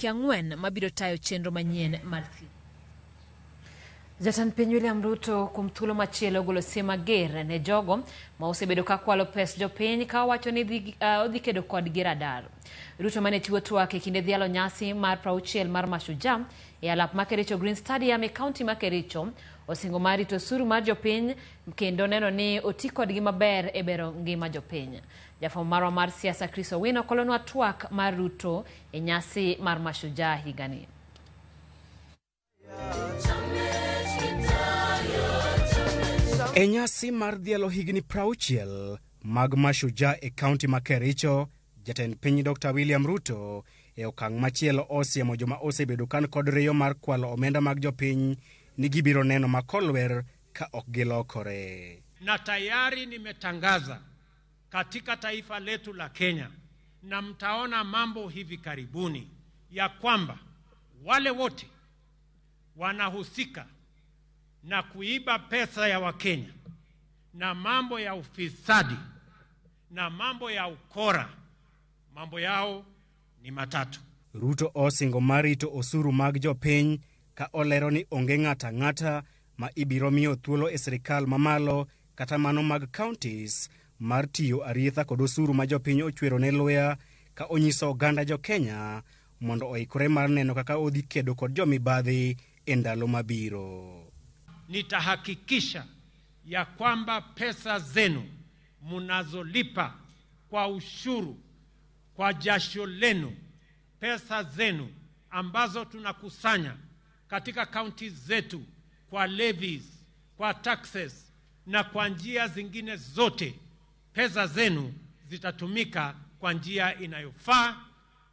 hike 4 mabiro tayo chenro manyien mar thieth. Jatend piny William Ruto kuom thuolo machielo ogolo siem mager ne jogo ma osebedo ka kwalo pes jopiny ka owacho ni odhi kedo kodgi radar. Ruto mane chiwo twak e kinde dhialo nyasi mar 60 mar Mashujaa e alap ma Kericho Green Stadium e kaunti ma Kericho osingo mar rito osuru mar jopiny kendo neno ni oti kodgi maber e bero ngima jopiny. Jafwambo marwa mar siasa Chris Owino kolonwa twak mar Ruto e nyasi mar Mashujaa higani. E nyasi mar dhialo higni 60 mag Mashujaa e kaunti ma Kericho, jatend piny Dr. William Ruto e okang' machielo osiemo joma osebedo kan kod riyo mar kwalo omenda mag jopiny ni gibiro neno makolwer ka ok gilokore. Na tayari nimetangaza katika taifa letu la Kenya, na mtaona mambo hivi karibuni ya kwamba wale wote wanahusika na kuiba pesa ya Wakenya na mambo ya ufisadi na mambo ya ukora, mambo yao ni matatu. Ruto osingo mar rito osuru mag jopiny ka olero ni onge ng'ato ang'ata ma ibiro miyo thuolo e sirikal mamalo kata mano mag counties mar tiyo arietha kod osuru ma jopiny ochwero ne luya, ka onyiso oganda jo-Kenya mondo oikore mar neno kaka odhi kedo kod jomibadhi e ndalo mabiro. Nitahakikisha ya kwamba pesa zenu munazolipa kwa ushuru, kwa jasho lenu, pesa zenu ambazo tunakusanya katika kaunti zetu kwa levies, kwa taxes na kwa njia zingine zote, pesa zenu zitatumika kwa njia inayofaa,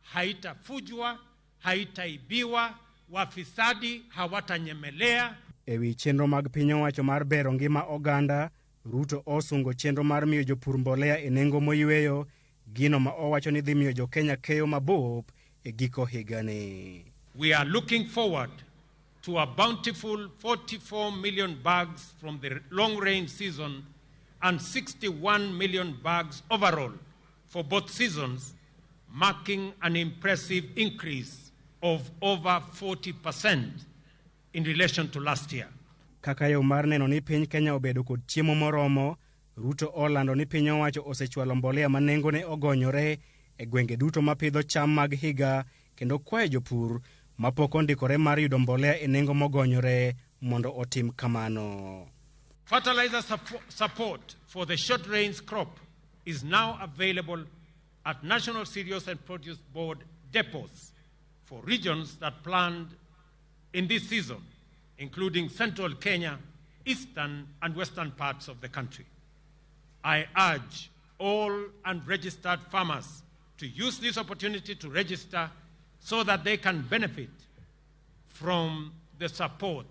haitafujwa, haitaibiwa, wafisadi hawatanyemelea. E wi chenro mag piny owacho mar bero ngima oganda, Ruto osungo chenro mar miyo jopur mbolea e nengo moyweyo, gino ma owacho ni dhi miyo jo-Kenya keyo mabup e giko higani. We are looking forward to a bountiful 44 million bags from the long rain season and 61 million bags overall for both seasons, marking an impressive increase of over 40% in relation to last year. Kaka yo mar neno ni piny Kenya obedo kod chiemo moromo, Ruto olando ni piny owacho osechwalo mbolea ma nengone ogonyore e gwenge duto mapidho cham mag higa kendo kwayo jopur mapok ondikore mar yudo mbolea e nengo mogonyore mondo otim kamano. Fertilizer support for the short rains crop is now available at National Cereals and Produce Board depots for regions that planned in this season, including central Kenya, eastern and western parts of the country. I urge all unregistered farmers to use this opportunity to register so that they can benefit from the support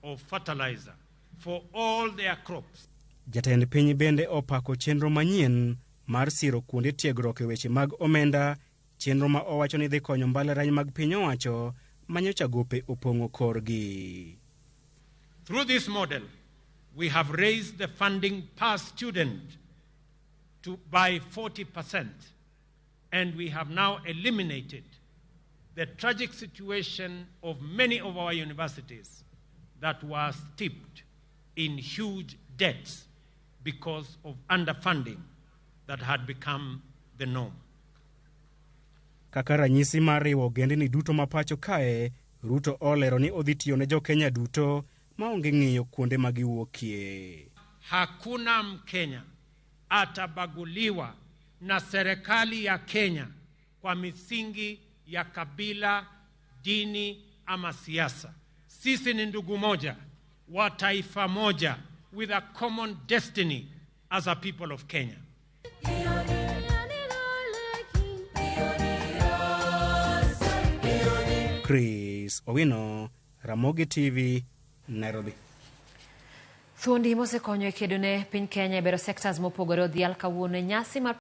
of fertilizer for all their crops. Jatend piny bende opako chenro manyien mar siro kuonde tiegruok e weche mag omenda, chenro ma owacho ni dhi konyo mbalariany mag piny owacho manyocha gope opong'o korgi. Through this model, we have raised the funding per student to by 40%, and we have now eliminated the tragic situation of many of our universities that were steeped in huge debts because of underfunding that had become the norm. Kaka ranyisi mar riwo ogendni duto ma pacho kae, Ruto olero ni odhi tiyo ne jo-Kenya duto maonge ng'iyo kuonde ma giwuokie. Hakuna Mkenya atabaguliwa na serikali ya Kenya kwa misingi ya kabila, dini ama siasa. Sisi ni ndugu moja wa taifa moja with a common destiny as a people of Kenya. Chris Owino, Ramogi TV, Nairobi. Thuondi mosekonyo e kedo ne piny Kenya e bero sectors mopogore odhial kawuono e nyasi mar